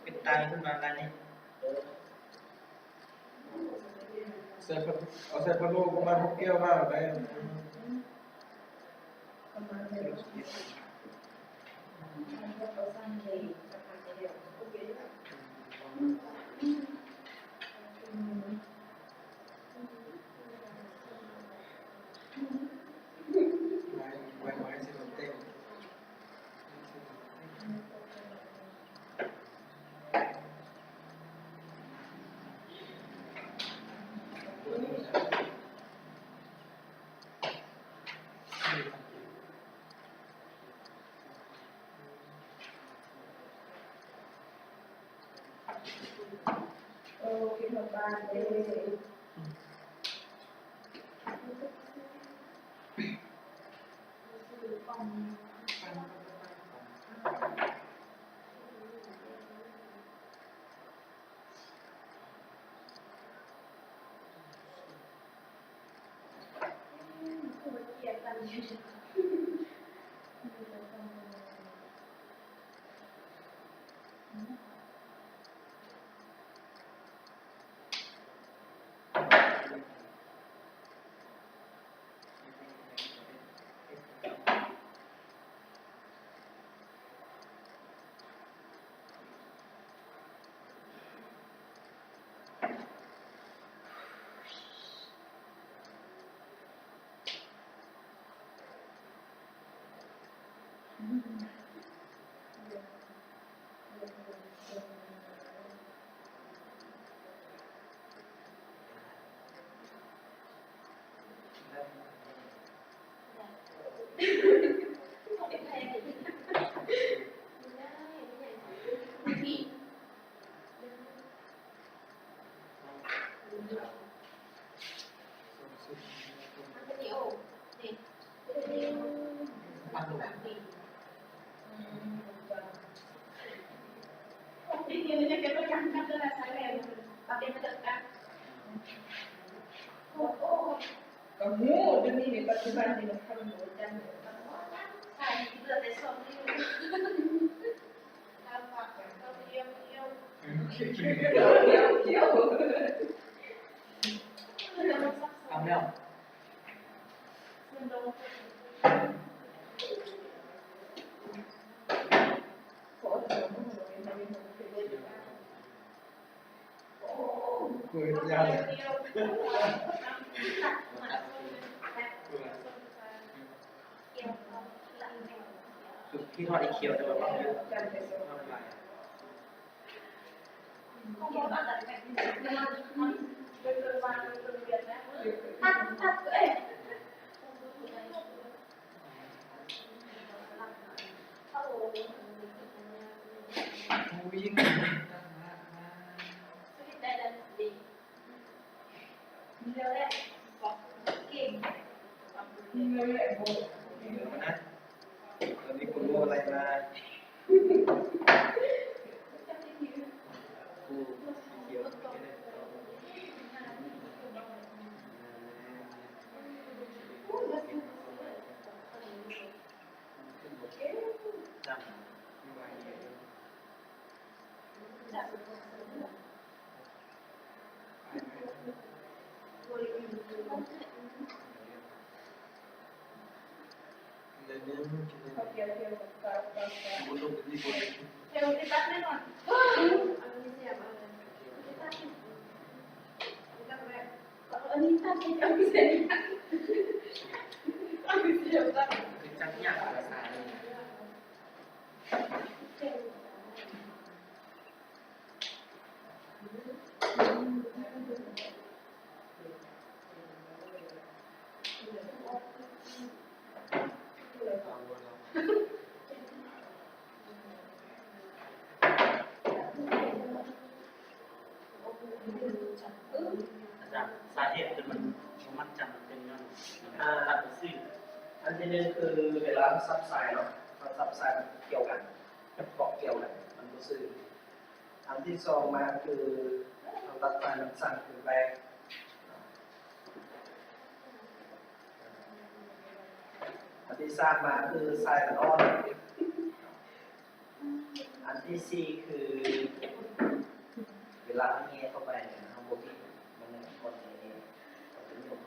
ເປັນຕາຍຂຶ້ນມາອັນນີ້ ໃສ່ພະ ເອົາໃສ່ພະໂລ້ປະມານຫົກແກ້ວມາໄດ້. ໂອ້ ຄິດຮອດບ້ານເດ້. ທຳແລ້ວ ຄືຄິດຮອດອີ່ຂຽວ ແຕ່ວ່າເວົ້າຢູ່ ເວົ້າຫຼາຍ. ອາຈານ ສາເຫດທີ່ມັນບໍ່ມັດຈຳເປັນຍ້ອນມັນຕັດບໍ່ຊື່. ອັນທີໜຶ່ງຄືເວລາເຮົາສັບສາຍເນາະ ເຮົາສັບສາຍມັນກ່ຽວກັນ ເກາະກ່ຽວກັນ ມັນບໍ່ຊື່. ອັນທີສອງມາຄືເຮົາຕັດສາຍມັນສັ້ນເກີນໄປ. ອັນທີສາມມາຄືສາຍມັນອ່ອນ. ອັນທີສີ່ຄືເວລາເຮົາແຍ່ເຂົ້າໄປເຮົາບໍ່ມີ ມັນເປັນຄວາມທີ່ເປັນຫຍຸ້ງ.